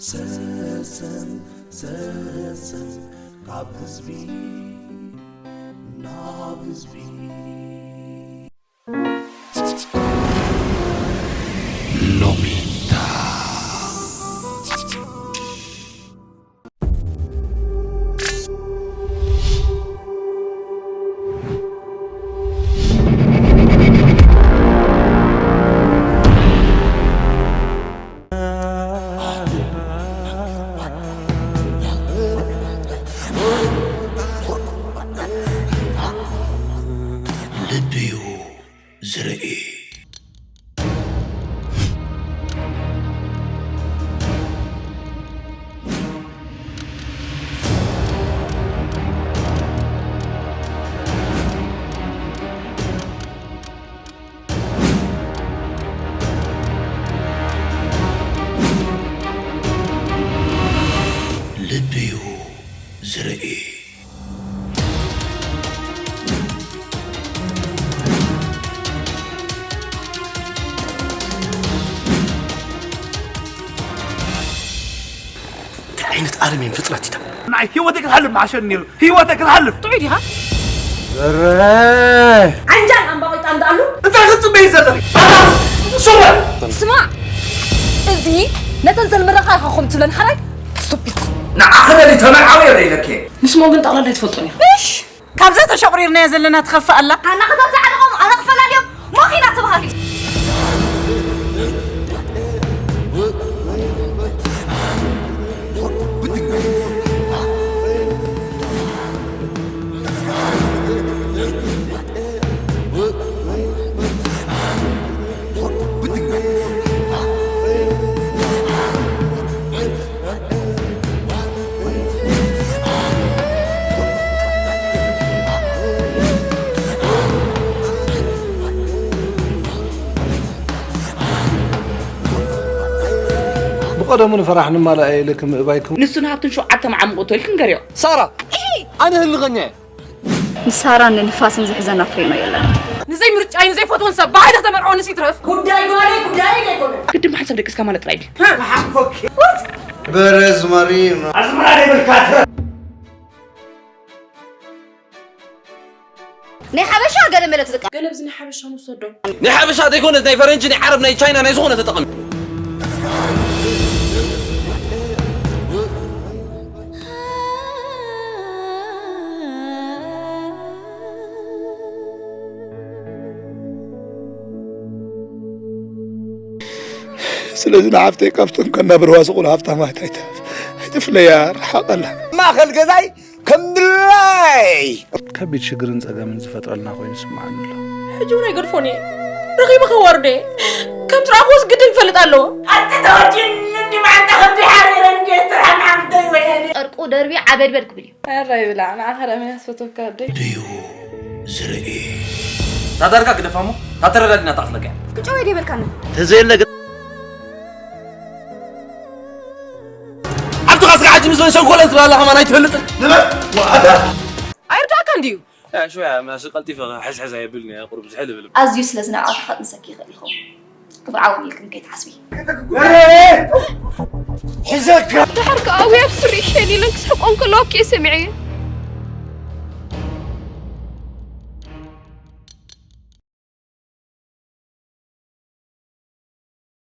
ሰሰን ሰሰን ካብ ህዝቢ ናብ ህዝቢ። ሎሚታ። ልቢ እዩ ዝርኢ። ልቢ እዩ ዝርኢ። እንታይ ዓይነት ኣረሜን ፍጥረት እዩ? ናይ ህይወተይ ክትሓልፍ መሓሸኒ ነይሩ። ህይወተይ ክትሓልፍ። ጥዑይ ዲኻ? በረ። ዓንጃል ኣምባቂጣ እንዳኣሉ። እንታይ ክትጽበዪ ዘለኺ? ኣታ ሱረ! ስማዕ፣ እዚ ነተን ዘልምረኻ ኢኻ ከምኡ ትብለን ሓራይ። ስቱፒድ። ንዓኺ ደሊ ተመርዓዊ እየ ኢለኪ። ንስሞም ግን ጠቕላላ ኣይትፈልጦን ኢኻ። እሽ! ካብዛ ተሸቑሪርናዮ ዘለና ትኸፍእ ኣላ። ኣና ክተብዛ ዓለቖም፣ ኣና ክፈላልዮም፣ ሞኺና ትበሃሊ። ብቐደሙ ንፈራሕ ንማልኣ ኢልክ ምእባይኩም። ንሱን ሃብቱን ሸውዓተ መዓሙቕ እቶ ኢልክ ንገርዮ። ሳራ፣ ኣነ ህልኸኛ እየ። ንሳራን ንንፋስን ዝሕዘና ፍሬኖ የለን። ንዘይ ምርጫይ ንዘይፈትዎን ሰብ ብሓይሊ ከተመርዕወንስ ይትረፍ። ጉዳይ ጓለይ ጉዳይ ኣይኮነን። ግድን ብሓንሳብ ደቂስካ ማለት ጥራይ ድዩ? በረዝመሪ ነው። ኣዝመራ ደይበልካተ። ናይ ሓበሻ ገለ መለ ትጥቀም። ገለ ብዚ ናይ ሓበሻ ንውሰዶ። ናይ ሓበሻ ዘይኮነ ናይ ፈረንጂ፣ ናይ ዓረብ፣ ናይ ቻይና፣ ናይ ዝኾነ ተጠቐም። ስለዚ ንሓፍተይ ካብቶም ከናብርዋ ዝኽእሉ ሃብታማት ኣይተ-፣ ኣይትፍለያ፣ ርሓቐላ። ማእኸል ገዛይ ከም ድላይ። ከቢድ ሽግርን ጸገምን ዝፈጥረልና ኮይኑ ይስምዓኒ ኣሎ። ሕጂ እውን ኣይገድፎን እየ። ረኺበ ከዋርዶ እየ። ከም ዝረኣኹዎስ ግድን ክፈልጥ ኣለዎ። ኣቲ ተወዲኒ እንዲ መዓንጣ ከምዚ ሓሪረ እንዲ ትርሓን ዓምደይ ወያኔ። ጨርቁ ደርቢ ዓበድበድ ክብል እዩ። ኣረ ይብላ፣ ንዓኻ ደኣ መን ያስፈተካ ኣደይ? ድዩ ዝርኢ? እታ ዳርጋ ግደፋ እሞ፣ እታ ተረዳዲና ተኣኽለካ እያ። ቅጫ ወይ ደይበልካና? ተዘየለ ግን ኣብቲ ኻስካ ሕጂ ምስ መን ሸንኮለል ትብላ ኣለኻ፣ ማን ኣይትፈልጥን? ንበር! ዋዕዳ! ኣይርዳእካን ድዩ? ያ፣ ሽወያ፣ ማሲ ቀልጢፈ ሕዝሕዝ ኣየብልን እየ፣ ቁሩብ ዝሕል እብል። ኣዝዩ ስለ ዝነዓቕካ ከጥንሰኪ ይኽእል ይኸውን። ክብርዓዊ ኢልክን ከይትሓስቢ። ሕዘካ! ድሓር ከኣ፣ "ውይ፣ ኣብ ስሪ ሸን" ኢለን ክስሕቆን ከለዋ እኮ እየ ሰሚዐየን።